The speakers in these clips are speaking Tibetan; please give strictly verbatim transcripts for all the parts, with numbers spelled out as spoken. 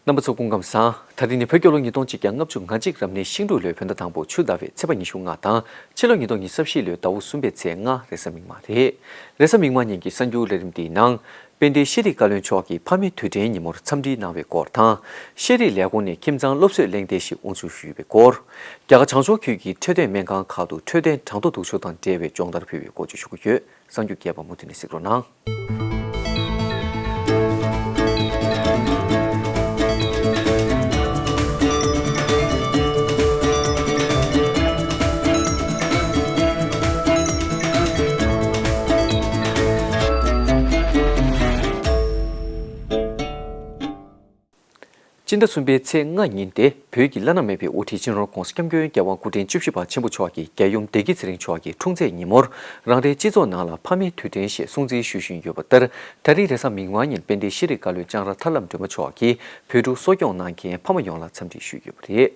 རྣམ་པ་ཚོ་སྐུ་ཁམས་བཟང་། ད་རིང་ནི་བོད་རྒྱལ་ལོ་ཉིས་སྟོང་གཅིག་བརྒྱ་ལྔ་བཅུ་ང་གཅིག་རབ་གནས་ཤིང་འབྲུག་ལོའི་བོད་ཟླ་དང་པོ་ཆུ་ཟླ་བའི་ཚེས་པ་ཉི་ཤུ་ལྔ་དང་ཕྱི་ལོ་ཉིས་སྟོང་ཉི་ཤུ་རྩ་བཞི་ལོའི་ཟླ་བ་གསུམ་པའི་ཚེས་ལྔ་རེས་གཟའ་མིག་དམར་རེད། རེས་གཟའ་མིག་དམར་ཉིན་གྱི་གསར་འགྱུར་ལས་རིམ་འདིའི་ནང་། དཔལ་ལྡན་ཤེས་རིག་བཀའ་བློན་མཆོག་གིས་ཕ་མའི་དུས་དྲན་ཉིན་མོར་འཚམས་འདྲི་གནང་བའི་སྐོར་དང་། ཤེས་རིག་ལས་ཁུངས་ནས་ཁྱིམ་ཚང་སློབ་གསོའི་གླེང་སྟེགས་ཤིག་དབུ་འཛུགས་ཞུས་པའི་སྐོར། རྒྱ་གར་བྱང་ཕྱོགས་ཁུལ་གྱི་འཕྲོད་བསྟེན་སྨན་ཁང་ཁག་ཏུ་འཕྲོད་བསྟེན་གྲངས་ཐོ་སྡུག་ཤོས་དང་འབྲེལ་བའི་སྦྱོང་བརྡར་ཕུལ་བའི་སྐོར་བཅས་ཞུ་གི་ཡོད། གསར་འགྱུར་རྒྱས་པ་མུ་མཐུད་ནས་གཟིགས་རོགས་གནང་། སྤྱི་ཟླ་གསུམ་པའི་ཚེས་ལྔ་ཉིན་ཏེ། བོད་ཀྱི་བླ་ན་མེད་པའི་དབུ་ཁྲིད་སྤྱི་ནོར་༧གོང་ས་༧སྐྱབས་མགོན་རྒྱལ་དབང་སྐུ་ཕྲེང་བཅུ་བཞི་པ་ཆེན་པོ་མཆོག་གིས་རྒྱལ་ཡུམ་བདེ་སྐྱིད་ཚེ་རིང་མཆོག་གི་འཁྲུངས་ཚེས་ཉིན་མོར་རང་རེའི་སྤྱི་ཚོགས་ནང་ལ་ཕ་མའི་དུས་དྲན་ཞེས་སྲུང་བརྩི་ཞུ་བཞིན་ཡོད་པ་ལྟར། ད་རིང་རེས་གཟའ་མིག་དམར་ཉིན་དཔལ་ལྡན་ཤེས་རིག་བཀའ་བློན་ལྕང་ར་ཐར་ལམ་སྒྲོལ་མ་མཆོག་གིས་བོད་ཕྲུག་གསོ་སྐྱོང་གནང་མཁན་ཕ་མ་ཡོངས་ལ་འཚམས་འདྲི་ཞུས་ཡོད་པ་རེད།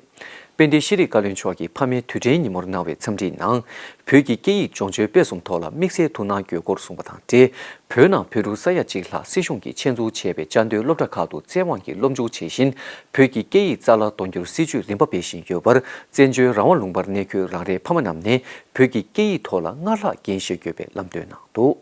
དཔལ་ལྡན་ཤེས་རིག་བཀའ་བློན་མཆོག་གིས་ཕ་མའི་དུས་དྲན་ཉིན་མོར་གནང་བའི་འཚམས་འདྲིའི་ནང་། བོད་ཀྱི་སྐད་ཡིག་སྦྱོང་སྤྱོད་སྤེལ་གསུམ་ཐོག་ལ་དམིགས་བསལ་ཐུགས་སྣང་དགོས་སྐོར་གསུངས་པ་དང་འབྲེལ། བོད་ནང་བོད་ཕྲུག་ས་ཡ་གཅིག་ལྷག་སྲིད་གཞུང་གིས་ཆེད་འཛུགས་བྱས་པའི་བཅའ་སྡོད་སློབ་གྲྭ་ཁག་ཏུ་བཙན་དབང་གིས་སློབ་འཇུག་བྱེད་བཞིན། བོད་ཀྱི་སྐད་ཡིག་རྩ་བརླག་གཏོང་རྒྱུར་སྲིད་ཇུས་རིམ་པ་སྤེལ་བཞིན་ཡོད་པར། བཙན་བྱོལ་རང་དབང་ལུང་པར་གནས་འཁོད་རང་རེའི་ཕ་མ་རྣམས་ནས་བོད་ཀྱི་སྐད་ཡིག་ཐོག་ལ་སྔར་ལྷག་འགན་བཞེས་དགོས་པའི་ལམ་སྟོན་གནང་འདུག།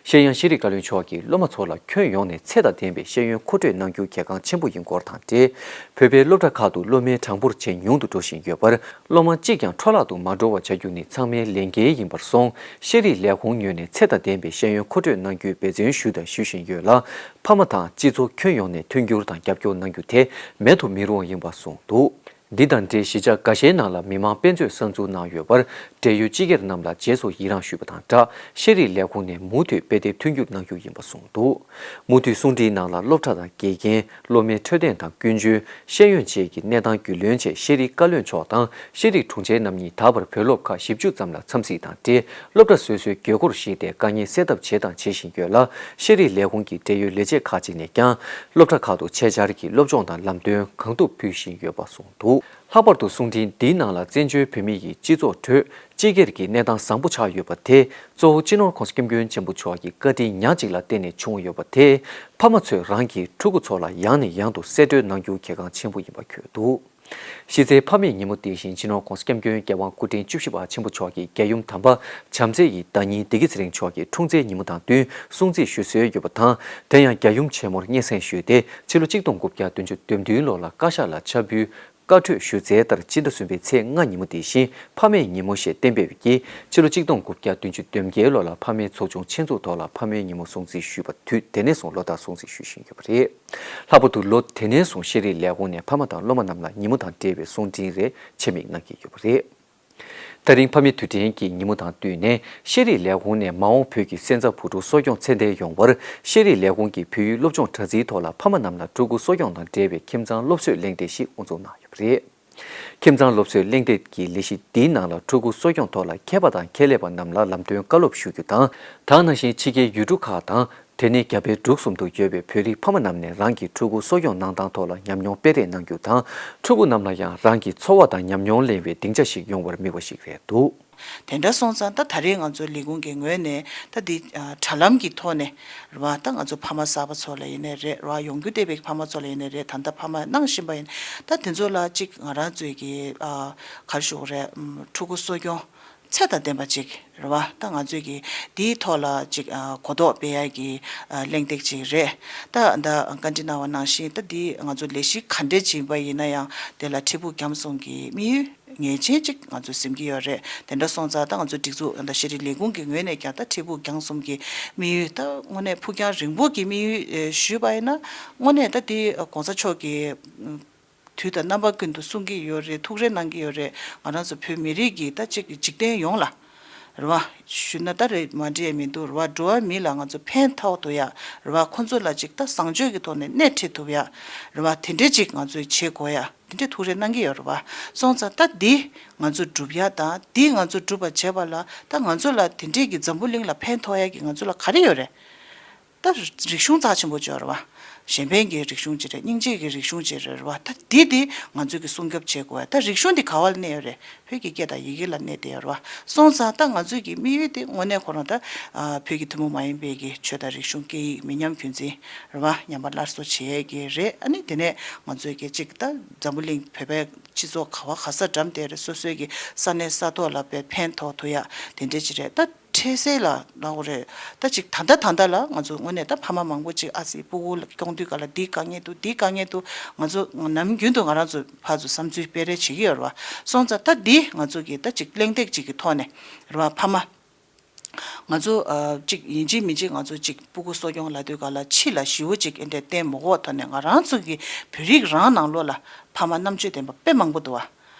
གཞན་ཡང་ཤེས་རིག་བཀའ་བློན་མཆོག་གིས་སློབ་མ་ཚོ་ལ་ཁྱོན་ཡོངས་ནས་ཚད་དང་ལྡན་པའི་ཤེས་ཡོན་མཁོ་སྤྲོད་གནང་རྒྱུ་གལ་འགངས་ཆེན་པོ་ཡིན་སྐོར་དང་འབྲེལ། བོད་པའི་སློབ་གྲྭ་ཁག་ཏུ་སློབ་མའི་གྲངས་འབོར་ཇེ་ཉུང་དུ་འགྲོ་བཞིན་ཡོད་པར། སློབ་མ་གཅིག་ཀྱང་འཕྲོ་བརླག་ཏུ་མ་འགྲོ་བ་བྱ་རྒྱུ་ནི་ཚང་མའི་ལས་འགན་ཡིན་པར་སོང་། ཤེས་རིག་ལས་ཁུངས་ངོས་ནས་ཚད་དང་ལྡན་པའི་ཤེས་ཡོན་མཁོ་སྤྲོད་གནང་རྒྱུའི་འབད་བརྩོན་ཞུས་དང་ཞུ་བཞིན་ཡོད་ལ། ཕ་མ་དང་སྤྱི་ཚོགས་ཁྱོན་ཡོངས་ནས་མཐུན་འགྱུར་དང་རྒྱབ་སྐྱོར་གནང་རྒྱུ་དེ་མེད་དུ་མི་རུང་བ་ཡིན་པ་གསུངས་འདུག། འདི་དང་འབྲེལ་གཞིས་ཆགས་འགའ་ཤས་ནང་ལ་མི་མང་དཔེ་མཛོད་གསར་འཛུགས་གནང་ཡོད་པར། འབྲེལ་ཡོད་སྤྱི་སྒེར་རྣམས་ལ་རྗེས་སུ་ཡི་རངས་ཞུས་པ་དང་སྦྲགས། ཤེས་རིག་ལས་ཁུངས་ནས་མུ་མཐུད་དཔེ་དེབ་མཐུན་འགྱུར་གནང་རྒྱུ་ཡིན་པ་གསུངས་འདུག། མུ་མཐུད་གསུང་འཕྲིན་ནང་ལ་སློབ་གྲྭ་དང་དགེ་རྒན། སློབ་མའི་འཕྲོད་བསྟེན་དང་ཀུན་སྤྱོད། ཤེས་ཡོན་བཅས་ཀྱི་གནས་སྟངས་རྒྱུས་ལོན་ཆེད་ཤེས་རིག་བཀའ་བློན་མཆོག་དང་ཤེས་རིག་དྲུང་ཆེ་རྣམ་གཉིས་ད་བར་བོད་སློབ་ཁག་བཞི་བཅུ་ཙམ་ལ་འཚམས་གཟིགས་དང་འབྲེལ། སློབ་གྲྭ་སོ་སོའི་དགོས་མཁོར་གཞིགས་ཏེ་དཀའ་ངལ་སེལ་ཐབས་བྱས་དང་བྱེད་བཞིན་ཡོད་ལ། ཤེས་རིག་ལས་ཁུངས་ཀྱི་འབྲེལ་ཡོད་ལས་བྱེད་ཁག་ཅིག་ནས་ཀྱང་སློབ་གྲྭ་ཁག་ཏུ་ཆེད་བཅར་གྱིས་སློབ་སྦྱོང་དང་ལམ་སྟོན་གང་ཐུབ་ཕུལ་བཞིན་ཡོད་པ་གསུངས་འདུག། ལྷག་པར་དུ་གསུང་འཕྲིན་འདིའི་ནང་ལ་བཙན་བྱོལ་བོད་མི་ཡི་སྤྱི་ཚོགས་ཁྲོད་སྤྱི་སྒེར་གྱི་གནས་སྟངས་བཟང་པོ་ཆགས་ཡོད་པ་དེ་གཙོ་བོ་སྤྱི་ནོར་༧གོང་ས་༧སྐྱབས་མགོན་ཆེན་པོ་མཆོག་གི་བཀའ་དྲིན་ཉག་གཅིག་ལ་བརྟེན་ནས་བྱུང་ཡོད་པ་དེ། ཕ་མ་ཚོས་རང་གི་ཕྲུ་གུ་ཚོ་ལ་ཡང་ནས་ཡང་དུ་གསལ་སྟོན་གནང་རྒྱུ་གལ་འགངས་ཆེན་པོ་ཡིན་པ་འཁོད་འདུག། གཞི་རྩའི་ཕ་མའི་ཉིན་མོ་དེ་བཞིན་སྤྱི་ནོར་༧གོང་ས་༧སྐྱབས་མགོན་རྒྱལ་དབང་སྐུ་ཕྲེང་བཅུ་བཞི་པ་ཆེན་པོ་མཆོག་གི་རྒྱལ་ཡུམ་དམ་པ་བྱམས་བརྩེ་ཡི་བདག་ཉིད་བདེ་སྐྱིད་ཚེ་རིང་མཆོག་གི་འཁྲུངས་ཚེས་ཉིན་མོ་དང་བསྟུན་སྲུང་བརྩི་ཞུ་སྲོལ་ཡོད་པ་དང་། དེ་ཡང་རྒྱལ་ཡུམ་ཆེན་མོར་སྙན་སེང་ཞུས་ཏེ། ཕྱི་ལོ་གཅིག་སྟོང་དགུ་བརྒྱ་བདུན་ཅུ་དོན་བདུན་ལོ་ལ་བཀའ་ཤག་ལ་ཕྱག་འབུལ་བཀའ་གྲོས་ཞུ་སྩལ་ལྟར། སྤྱི་ཟླ་གསུམ་པའི་ཚེས་ལྔ་ཉིན་མོ་དེ་བཞིན་ཕ་མའི་ཉིན་མོ་ཞེས་གཏན་འབེབས་ཀྱིས། ཕྱི་ལོ་གཅིག་སྟོང་དགུ་བརྒྱ་བདུན་ཅུ་དོན་བརྒྱད་ལོ་ལ་ཕ་མའི་ཚོགས་ཆུང་ཆེད་འཛུགས་ཐོག་ལ་ཕ་མའི་ཉིན་མོ་སྲུང་བརྩི་ཞུས་པ། དུས་དེ་ནས་བཟུང་ལོ་ལྟར་སྲུང་བརྩི་ཞུ་བཞིན་ཡོད་པ་རེད། ལྷག་པར་དུ་ལོ་དེ་ནས་བཟུང་ཤེས་རིག་ལས་ཁུངས་ནས་ཕ་མ་དང་སློབ་མ་རྣམས་ལ་ཉིན་མོ་དང་འབྲེལ་བའི་གསུང་འཕྲིན་རེ་ཆེད་དམིགས་གནང་གི་ཡོད་པ་རེད། ད་རིང་ཕ་མའི་དུས་དྲན་གྱི་ཉིན་མོ་དང་བསྟུན་ནས། ཤེས་རིག་ལས་ཁུངས་ནས་མ་འོངས་བོད་ཀྱི་གསོན་རྩ་བུ་ཕྲུག་གསོ་སྐྱོང་ཚད་ལྡན་ཡོང་བར། ཤེས་རིག་ལས་ཁུངས་ཀྱི་བོད་ཡིག་སློབ་སྦྱོང་དྲ་ཚིགས་ཐོག་ལ་ཕ་མ་རྣམས་ལ་ཕྲུ་གུ་གསོ་སྐྱོང་དང་འབྲེལ་བའི་ཁྱིམ་ཚང་སློབ་གསོའི་གླེང་སྟེགས་ཤིག་དབུ་འཛུགས་གནང་ཡོད་པ་རེད། ཁྱིམ་ཚང་སློབ་གསོའི་གླེང་སྟེགས་ཀྱི་ལས་གཞི་འདིའི་ནང་ལ་ཕྲུ་གུ་གསོ་སྐྱོང་ཐོག་ལ་མཁས་པ་དང་ཁྱད་ལས་པ་རྣམས་ལ་ལམ་སྟོན་བཀའ་སློབ་ཞུ་རྒྱུ་དང་། ད་ག་ནང་བཞིན་ཕྱི་རྒྱལ་ཡུལ་གྲུ་ཁག་དང་། དེ་ནས་རྒྱ་བལ་འབྲུག་གསུམ་དུ་ཡོད་པའི་བོད་རིགས་ཕ་མ་རྣམས་ནས་རང་གི་ཕྲུ་གུ་གསོ་སྐྱོང་གནང་སྟངས་ཐོག་ལ་ཉམས་མྱོང་སྤེལ་རེས་གནང་རྒྱུ་དང་། ཕྲུ་གུ་རྣམས་ལ་ཡང་རང་གི་འཚོ་བ་དང་ཉམས་མྱོང་གླེང་བའི་སྡིངས་ཆ་ཞིག་ཡོང་བར་དམིགས་པ་ཞིག་རེད་འདུག། དེ་འདྲ་སོང་ཙང་ད་ད་རེས་ང་ཚོ་ལས་ཁུངས་ཀྱི་ངོས་ནས་ད་འདི་ཨ་དྲ་ལམ་གྱི་ཐོག་ནས་རེད་བ། ད་ང་ཚོ་ཕ་མ་གསར་པ་ཚོ་ལ་ཡིན་ནའི་རེད་རེད་བ། ཡོང་རྒྱུ་བསྡད་པའི་ཕ་མ་ཚོ་ལ་ཡིན་ནའི་རེད། ད་ལྟ་ཕ་མ་གནང་བཞིན་པ་ཡིན། ད་དེ་ཚོ་ལ་གཅིག་ང་རང་ཚོའི་གི་ཨ་ག་རེ་ཞུ་དགོས་རེད། ཨམ་ཕྲུ་གུ་གསོ་སྐྱོང་ཚད་དང་ལྡན་པ་ཅིག་རེད་བ། ད་ང་ཚོས་ཀྱི་འདིའི་ཐོག་ལ་ཅིག་ཨ་གོ་རྟོགས་སྤེལ་ཡ་གི་ཨ་གླེང་སྟེགས་ཅིག་རེད། ད་ད་བཀའ་འདྲི་གནང་བ་ནང་བཞིན་ད་འདི་ང་ཚོ་ལས་གཞི་ག་འདྲས་ཅིག་ཡིན་པ་ཡིན་ན་ཡང་དེ་ལ་འཕྲལ་ཕུགས་རྒྱང་གསུམ་གྱི་དམིགས་ཡུལ་ངེས་ཅན་ཅིག་ང་ཚོས་ཟིན་གྱི་ཡོད་རེད། དེ་འདྲ་སོང་ཙང་ད་ང་ཚོ་སྒྲིག་འཛུགས་ད་ཤེས་རིག་ལས་ཁུངས་ཀྱི་ངོས་ནས་ཀྱང་ད་འཕྲལ་ཕུགས་རྒྱང་གསུམ་གྱི་དམིགས་ཡུལ། ད་དངོས་གནས་ཕུགས་རྒྱང་རིང་པོ་གི་དམིགས་ཡུལ་ཨེ་ཞུས་པ་ཡིན་ན། དངོས་གནས་ད་འདི་༧གོང་ས་མཆོག་གི་དུས་དང་རྣམ་པ་ཀུན་ཏུ་གསུང་གི་ཡོད་རེད། ཐུགས་རེ་གནང་གི་ཡོད་རེད། ང་རང་ཚོ་བོད་མི་རིགས་ཀྱི་ད་ཅིག་གི་འཇིག་རྟེན་ཡོངས་ལ་རེད་བ། ཞུས་ན་ད་རེད་མ་འགྲིག་ཡ་མི་འདུག་རེད་བ། འགྲོ་བ་མི་ལ་ང་ཚོ་ཕན་ཐོགས་ཐུབ་ཡ་རེད་བ། ཁོ་ཚོ་ལ་ཅིག་ད་བཟང་སྤྱོད་ཀྱི་ཐོག་ནས་སྣེ་ཁྲིད་ཐུབ་ཡ་རེད་བ། དེ་འདྲས་ཅིག་ང་ཚོས་བྱེད་དགོས་ཡ་དེ་འདྲས་ཐུགས་རེ་གནང་གི་ཡོད་རེད་བ། སོང་ཙང་ད་འདི་ང་ཚོ་སྒྲུབ་ཡ་དང་འདི་ང་ཚོ་སྒྲུབ་པ་བྱེད་པ་ལ་ད་ང་ཚོ་ལ་དེ་འདྲས་ཀྱི་འཛམ་བུ་གླིང་ལ་ཕན་ཐོགས་ཡ་གི་ང་ཚོ་ལ་ག་རེ་ཡོད་རེད། ད་རིག་གཞུང་རྩ་ཆེན་པོ་ཅིག་ཡོད་རེད་བ། གཞན་ཕན་གྱི་རིག་གཞུང་ཅིག་རེད། སྙིང་རྗེ་གི་རིག་གཞུང་ཅིག་རེད་བ། ད་འདི་དེ་ང་ཚོས་ཀྱི་སྲུང་སྐྱོབ་བྱེད་དགོས། ད་རིག་གཞུང་འདི་ག་བ་ལ་གནས་ཡོད་རེད། བོད་ཀྱི་སྐད་དང་ཡི་གེ་ལ་གནས་བསྡད་ཡོད་རེད་བ། སོང་ཙང་ད་ང་ཚོས་ཀྱི་དམིགས་ཡུལ་དེ་དངོས་གནས་ཁོ་རང་ད་ཨ་བོད་ཀྱི་ཐུན་མོང་མ་ཡིན་པའི་གི་ཆོས་དང་རིག་གཞུང་སྐད་ཡིག་མི་ཉམས་རྒྱུན་འཛིན་རེད་བ། ཉམས་པ་སླར་གསོ་བྱེད་ཡས་ཀྱི་རེད། ཨ་ནི་དེ་ནས་ང་ཚོས་ཀྱི་གཅིག་ད་འཛམ་བུ་གླིང་བོད་པའི་སྤྱི་ཚོགས་ག་བ་ག་ས་འགྲམ་དེ་རེད། སོ་སོའི་གི་ས་གནས་ས་ཐོག་ལ་དཔེ་ཕན་ཐོགས་ཐུབ་ཡ་དེ་འདྲས་ཅིག་རེད། ད་འཕྲལ་སེལ་ལ་ལབ་དགོས་རེད། ད་ཅིག་ད་ལྟ་ད་ལྟ་ལ་ང་ཚོ་དངོས་གནས་ད་ཕ་མ་མང་པོ་ཅིག་ཨ་ཙི་སྤུ་གུ་ལ་སྐྱོང་དུས་ག་ལ་འདི་དཀའ་ངལ་འདུག་འདི་དཀའ་ངལ་འདུག་ང་ཚོ་ནམ་རྒྱུན་དུ་ང་རང་ཚོ་ཕར་ཚུར་བསམ་ཚུལ་སྤེལ་རེས་བྱེད་ཀྱི་ཡོད་རེད་བ། སོང་ཙང་ད་འདི་ང་ཚོ་གི་ད་ཅིག་གླེང་སྟེགས་ཅིག་གི་ཐོག་ནས་རེད་བ། ཕ་མ་ང་ཚོ་ཨ་ཅིག་ཡིན་གཅིག་མིན་གཅིག་ང་ཚོ་ཅིག་སྤུ་གུ་གསོ་སྐྱོང་ལབ་དུས་ག་ལ་ཕྱི་ལ་ཞེ་པོ་ཅིག་ཨེ་འདྲས་བསྟན་མ་དགོས་པའི་ཐོག་ནས་ང་རང་ཚོ་གི་བོད་རིགས་རང་ནང་ལོགས་ལ་ཕ་མ་རྣམ་དཔྱོད་ལྡན་པ་དཔེ་མང་པོ་འདུག་བ།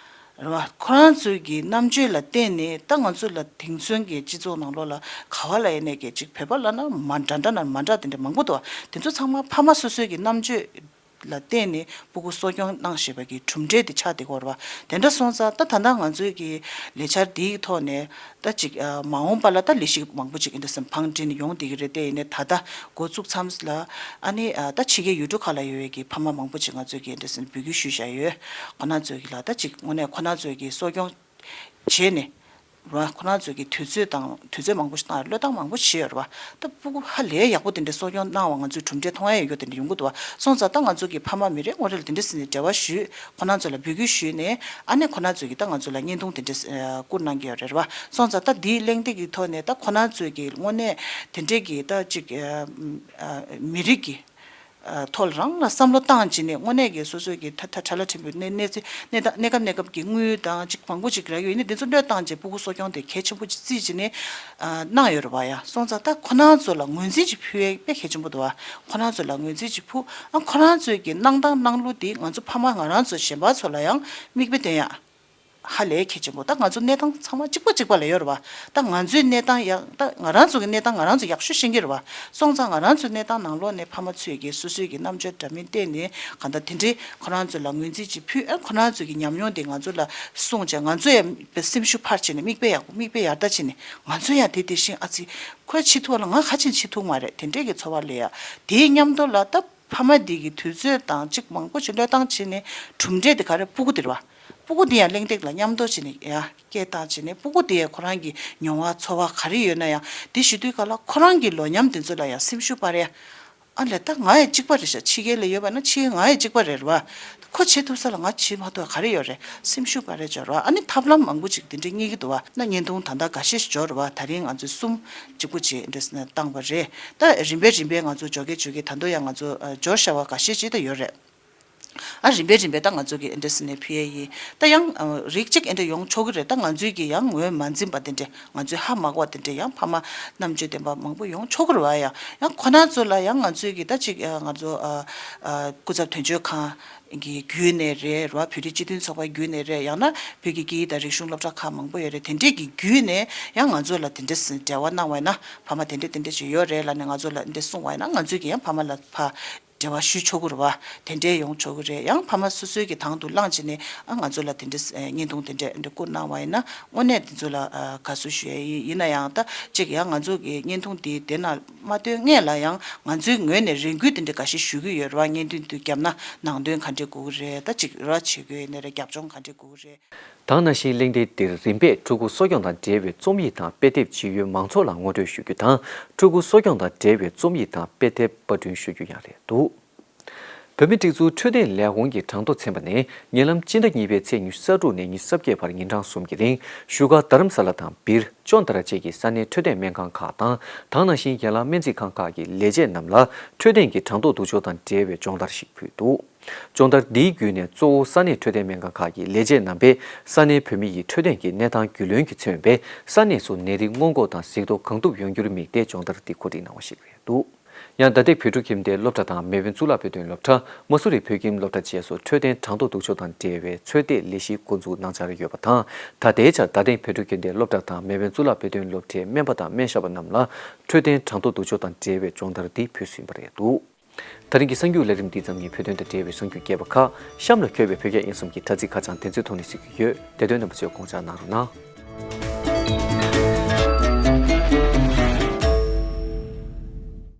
རེད་བ། ཁོ་རང་ཚོའི་གི་རྣམ་དཔྱོད་ལ་བརྟེན་ནས་ད་ང་ཚོ་ལ་དེང་སང་གི་སྤྱི་ཚོགས་ནང་ལོགས་ལ་ག་བ་ལ་ཡིན་ནའི་གི་ཅིག་བོད་པ་ལབ་ན་མ་འདྲ་འདྲ་ན་མ་འདྲ་དེ་འདྲ་མང་པོ་འདུག་བ། དེ་ཚོ་ཚང་མ་ཕ་མ་སོ་སོའི་གི་རྣམ་དཔྱོད་ལ་བརྟེན་ནས་སྤུ་གུ་གསོ་སྐྱོང་གནང་བཞིན་པ་གི་གྲུབ་འབྲས་དེ་ཆགས་བསྡད་ཀྱི་ཡོད་རེད་བ། དེ་འདྲ་སོང་ཙང་ད་ད་ལྟ་ང་ཚོའི་གི་ལས་འཆར་འདིའི་ཐོག་ནས་ད་ཅིག་ཨ་མ་འོངས་པ་ལ་ད་ལས་གཞི་མང་པོ་ཅིག་ཨེ་འདྲ་སེ་བང་སྒྲིག་ནས་ཡོང་བསྡད་ཀྱི་རེད། དེ་ཡིན་ནའི་ད་ལྟ་འགོ་བཙུགས་མཚམས་ལ་ཨ་ནི་ཨ་ད་ཕྱི་རྒྱལ་ཡུལ་གྲུ་ཁག་ལ་ཡོད་པའི་གི་ཕ་མ་མང་པོ་ཅིག་ང་ཚོའི་གི་ཨེ་འདྲ་སེ་འབོད་སྐུལ་ཞུས་བཞག་ཡོད། ཁོ་ན་ཚོའི་གི་ལ་ད་ཅིག་དངོས་གནས་ཁོ་ན་ཚོའི་གི་གསོ་སྐྱོང་བྱས་ནས་ར། ཁོ་རང་ཚོས་ཀྱི་དུས་ཚོད་དང་དུས་ཚོད་མང་པོ་ཞིག་བཏང་བློས་བཏང་མང་པོ་བྱས་ཡོད་རེད་བ། ད་སྤུ་གུ་ཧ་ལས་ཡག་པོ་དེ་འདྲའི་གསོ་སྐྱོང་གནང་བ་ང་ཚོས་གྲུབ་འབྲས་མཐོང་ཡ་ཡོད་རྒྱུ་དེ་འདྲ་ཡོང་གི་འདུག་བ། སོང་ཙང་ད་ང་ཚོ་གི་ཕ་མ་མི་རེ་ངོ་རེ་ལ་དེ་འདྲ་ཟེར་ནས་འབྲེལ་བ་ཞུས། ཁོ་རང་ཚོ་ལ་འབོད་སྐུལ་ཞུས་ནས་ཨ་ནི་ཁོ་རང་ཚོས་ཀྱི་ད་ང་ཚོ་ལ་བརྙན་ཐུང་དེ་འདྲ་བསྐུར་གནང་གི་ཡོད་རེད་བ། སོང་ཙང་ད་འདིའི་གླེང་སྟེགས་ཀྱི་ཐོག་ནས་ད་ཁོ་རང་ཚོས་ཀྱི་དངོས་གནས་དེ་འདྲའི་གི་ད་ཅིག་མི་རིགས་ཀྱི་ཐོག་ལ་རང་ལ་བསམ་བློ་བཏང་བྱས་ནས་དངོས་གནས་ཀྱི་སོ་སོའི་གི་ཐ་ཐ་ཁྲ་ལ་ཕྲན་བུའི་གནས་གནས་ཚུལ་གནས་སྟངས་གནས་སྐབས་གནས་སྐབས་ཀྱི་དངུལ་དང་ཅིག་མང་པོ་ཅིག་རག་ཡོད་ནི་དེ་ཚོ་བློས་བཏང་བྱས་སྤུ་གུ་གསོ་སྐྱོང་དེ་གལ་ཆེན་པོ་ཅིག་བརྩིས་བྱས་ནས་གནང་ཡོད་རེད་བ་ཡ། སོང་ཙང་ད་ཁོ་རང་ཚོ་ལ་ངོས་འཛིན་ཅིག་ཕུལ་ཡས་དཔེ་གལ་ཆེན་པོ་འདུག་བ། ཁོ་རང་ཚོ་ལ་ངོས་འཛིན་ཅིག་ཕུལ། ཨ་ཁོ་རང་ཚོའི་གི་གནང་སྟངས་གནང་ལུགས་དེ་ང་ཚོ་ཕ་མ་ང་རང་ཚོ་གཞན་པ་ཚོ་ལ་ཡང་མིག་དཔེ་སྟོན་ཡ། ཧ་ལས་གལ་ཆེན་པོ། ད་ང་ཚོ་གནས་སྟངས་ཚང་མ་གཅིག་པ་གཅིག་པ་ལ་ཡོད་རེད་བ། ད་ང་ཚོའི་གནས་སྟངས་ཡག་ད་ང་རང་ཚོ་གི་གནས་སྟངས་ང་རང་ཚོ་ཡག་ཤོས་ཤེས་ཀྱི་རེད་བ། སོང་ཙང་ང་རང་ཚོའི་གནས་སྟངས་ནང་ལོགས་ནས་ཕ་མ་ཚོས་ཀྱི་སོ་སོའི་གི་རྣམ་དཔྱོད་འདྲ་མིན་བསྟན་ནས་གང་ལྟར་དེ་འདྲའི་ཁོ་རང་ཚོ་ལ་ངོས་འཛིན་ཅིག་ཕུལ། ཨ་ཁོ་རང་ཚོའི་གི་ཉམས་མྱོང་དེ་ང་ཚོ་ལ་གསུངས་བྱས་ང་ཚོ་ཡང་སེམས་ཤུགས་འཕར་བྱས་ནས་མིག་དཔེ་ཡག་པོ་མིག་དཔེ་ཡར་ལྟ་བྱས་ནས་ང་ཚོ་ཡང་དེ་དེ་བཞིན་ཨ་ཙི་ཁོས་བྱེད་ཐུབ་པ་ལ་ང་ག་ཅིག་བྱེད་ཐུབ་མ་རེད། དེ་འདྲའི་གི་ཚོར་བ་སླེབས་ཡ། དེའི་མཉམ་དུ་ལ་ད། ཕ་མ་འདི་གི་དུས་ཚོད་དང་གཅིག་མང་པོ་ཞིག་བློས་བཏང་བྱས་ནས་གྲུབ་འབྲས་དེ་ག་རེ། སྤུ་གུ་དེ་རེད་བ། སྤུ་གུ་དེ་ཡང་གླེང་སྟེགས་ལ་མཉམ་དུ་བྱས་ནས་ཡ་སྐད་བཏང་བྱས་ནས་སྤུ་གུ་དེ་ཡང་ཁོ་རང་གི་མྱོང་བ་ཚོར་བ་ག་རེ་ཡོད་ན་ཡང་དེ་ཞུ་དུས་ག་ལ་ཁོ་རང་གི་ལོ་ཉམས་དེ་ཚོ་ལ་ཡང་སེམས་ཤུགས་སྤར་ཡ། ཨ་ལས་ད་ང་ཡང་གཅིག་པ་རེད་ཤག་ཕྱི་རྒྱལ་ལ་ཡོད་པ་ན་ཕྱི་རྒྱལ་ང་ཡང་གཅིག་པ་རེད་བ། ཁོ་བྱེད་ཐུབ་ས་ལ་ང་བྱེད་མ་ཐུབ་པ་ག་རེ་ཡོད་རེད། སེམས་ཤུགས་སྤར་རེ་འབྱོར་བ། ཨ་ནི་ཐབས་ལམ་མང་པོ་ཅིག་དེ་འདྲའི་རྙེད་ཀྱི་འདུག་བ། ན་བརྙན་ཐུང་ད་ལྟ་འགའ་ཤས་ཤིག་འབྱོར་བ། ད་རིང་ང་ཚོས་གསུམ་གཅིག་པུ་བྱས་འདྲ་ཟེར་ནས་བཏང་བ་རེད། ད་རིམ་པས་རིམ་པས་ང་ཚོ་འབྱོར་གི་འབྱོར་གི་ད་དུང་ཡང་ང་ཚོ་ཨ་འབྱོར་བཞག་པ་འགའ་ཤས་ཅིག་ད་ཡོད་རེད། ཨ་རིམ་པས་རིམ་པས་ད་ང་ཚོ་གི་འདྲ་ཟེར་ནས་ཕུལ་ཡས་ཡིན། ད་ཡང་ཨ་རིགས་གཅིག་འདྲ་ཡོང་ཆོག་གི་རེད། ད་ང་ཚོས་ཀྱི་ཡང་ངོས་མ་འཛིན་པ་དེ་འདྲ། ང་ཚོས་ཧ་མ་གོ་བ་དེ་འདྲ་ཡང་ཕ་མ་རྣམ་དཔྱོད་ལྡན་པ་མང་པོ་ཡོང་ཆོག་གི་རེད་བ། ཡང་ཡང་ཁོ་ན་ཚོ་ལ་ཡང་ང་ཚོས་ཀྱི་ད་ཅིག་ཨ་ང་ཚོ་ཨ་ཨ་སྐུ་ཚབ་དོན་གཅོད་ཁང་གི་བརྒྱུད་ནས་རེད་ར། བོད་རིགས་སྤྱི་མཐུན་ཚོགས་པའི་བརྒྱུད་ནས་རེད། ཡང་ན་བོད་ཀྱི་སྐད་ཡིག་དང་རིག་གཞུང་སློབ་གྲྭ་ཁག་མང་པོ་ཡོད་རེད། དེ་འདྲས་ཀྱི་བརྒྱུད་ནས་ཡང་ང་ཚོ་ལ་དེ་འདྲས་འབྲེལ་བ་གནང་བ་ཡིན་ན། ཕ་མ་དེ་འདྲས་དེ་འདྲས་ཅིག་ཡོད་རེད་ལབ་ནས་ང་ཚོ་ལ་འདི་གསུངས་པ་ཡིན་ན་ང་ཚོས་ཀྱི་ཡང་ཕ་མ་ལ་ཕ་འབྲེལ་བ་ཞུ་ཆོག་གི་རེད་བ། དེ་འདྲས་ཡོང་ཆོག་གི་རེད། ཡང་ཕ་མ་སོ་སོའི་གི་དང་དུ་བླངས་བྱས་ནས་ཨ་ང་ཚོ་ལ་དེ་འདྲས་བརྙན་ཐུང་དེ་འདྲས་འདི་བསྐུར་གནང་བ་ཡིན་ན་དངོས་གནས་དེ་ཚོ་ལ་དགའ་བསུ་ཞུ་ཡ་ཡིན། ཡིན་ན་ཡང་ད་ཅིག་ཡང་ང་ཚོ་གི་བརྙན་ཐུང་འདི་དེ་ན་མ་སྟོན་སྔས་ལ་ཡང་ང་ཚོའི་ངོས་ནས་རེ་སྐུལ་དེ་འདྲས་འགའ་ཤས་ཞུ་གི་ཡོད་རེད་བ། བརྙན་ཐུང་འདི་བརྒྱབ་ན་ནང་དོན་ག་འདྲས་དགོས་ཀྱི་རེད། ད་ཅིག་ར་བྱེད་དགོས་ཡིན་ན་རེད། རྒྱབ་ལྗོངས་ག་འདྲས་དགོས་ཀྱི་རེད། དེ་ནང་བཞིན་གླེང་སྟེགས་འདིར་རིམ་པས་ཕྲུ་གུ་གསོ་སྐྱོང་དང་འབྲེལ་བའི་རྩོམ་ཡིག་དང་དཔེ་དེབ་ཇི་ཡོད་མང་ཚོགས་ལ་ངོ་སྤྲོད་ཞུ་རྒྱུ་དང་། ཕྲུ་གུ་གསོ་སྐྱོང་དང་འབྲེལ་བའི་རྩོམ་ཡིག་དང་དཔེ་དེབ་པར་སྐྲུན་ཞུ་རྒྱུ་ཡང་རེད་འདུག་བོད་མིའི་སྒྲིག་འཛུགས་འཕྲོད་བསྟེན་ལས་ཁུངས་ཀྱི་གྲངས་ཐོ་ཚན་པ་ནས་ཉེ་ལམ་སྤྱི་ཟླ་གཉིས་པའི་ཚེས་ཉི་ཤུ་རྩ་དྲུག་ནས་ཉི་ཤུ་རྩ་བརྒྱད་བར་ཉིན་གྲངས་གསུམ་གྱི་རིང་བཞུགས་སྒར་རྡ་རམ་ས་ལ་དང་སྦིར། ཅོན་ཏ་ར་བཅས་ཀྱི་ས་གནས་འཕྲོད་བསྟེན་སྨན་ཁང་ཁག་དང་། དེ་ནང་བཞིན་ཡན་ལག་སྨན་རྩིས་ཁང་ཁག་གི་ལས་བྱེད་རྣམས་ལ་འཕྲོད་བསྟེན་གྱི་གྲངས་ཐོ་སྡུག་སྦྱོང་དང་འབྲེལ་བའི་སྦྱོང་བརྡར་ཞིག་ཕུལ་འདུག་སྦྱོང་བརྡར་འདིའི་བརྒྱུད་ནས་གཙོ་བོ་ས་གནས་འཕྲོད་བསྟེན་སྨན་ཁང་ཁག་གི་ལས་བྱེད་རྣམ་པས་ས་གནས་བོད་མི་ཡི་འཕྲོད་བསྟེན་གྱི་གནས་སྟངས་རྒྱུས་ལོན་གྱིས་མཚོན་པའི་ས་གནས་སུ་ནད་རིགས་སྔོན་འགོག་དང་གཟིགས་རྟོག་གང་ཐུབ་ཡོང་རྒྱུར་དམིགས་ཏེ་སྦྱོང་བརྡར་འདི་གོ་སྒྲིག་གནང་བ་ཞིག་རེད་འདུག་ཡང་རྡ་སྟེང་བོད་ཕྲུག་ཁྱིམ་སྡེའི་སློབ་གྲྭ་དང་མེ་དབོན་གཙུག་ལག་བོད་དོན་སློབ་གྲྭ། མ་སུ་རི་བོད་ཁྱིམ་སློབ་གྲྭ་བཅས་སུ་འཕྲོད་བསྟེན་གྲངས་ཐོ་སྡུག་སྦྱོང་དང་འབྲེལ་བའི་ཚོད་ལྟའི་ལས་གཞི་འགོ་འཛུགས་གནང་འཆར་ཡོད་པ་དང་། ད་ལྟའི་ཆར་རྡ་སྟེང་བོད་ཕྲུག་ཁྱིམ་སྡེའི་སློབ་གྲྭ་དང་མེ་དབོན་གཙུག་ལག་བོད་དོན་སློབ་གྲྭའི་སྨན་པ་དང་སྨན་ཞབས་པ་རྣམས་ལ་འཕྲོད་བསྟེན་གྲངས་ཐོ་སྡུག་སྦྱོང་དང་འབྲེལ་བའི་སྦྱོང་བརྡར་འདི་ཕུལ་ཟིན་པ་རེད་འདུག་ད་རིང་གི་གསར་འགྱུར་ལས་རིམ་འདི་ཙམ་ཡིན། བོད་དོན་དང་འབྲེལ་བའི་གསར་འགྱུར་རྒྱས་པ་ཁག་གཤམ་ལ་འཁོད་པའི་བོད་སྐད་དབྱིན་གསུམ་གྱི་དྲ་ཚིགས་ཁ་བྱང་དེ་ཚོའི་ཐོག་ནས་གཟིགས་རྒྱུ་ཡོད། དེ་དོན་རྣམ་པ་ཚོས་དགོངས་འཇགས་གནང་རོགས་གནང་།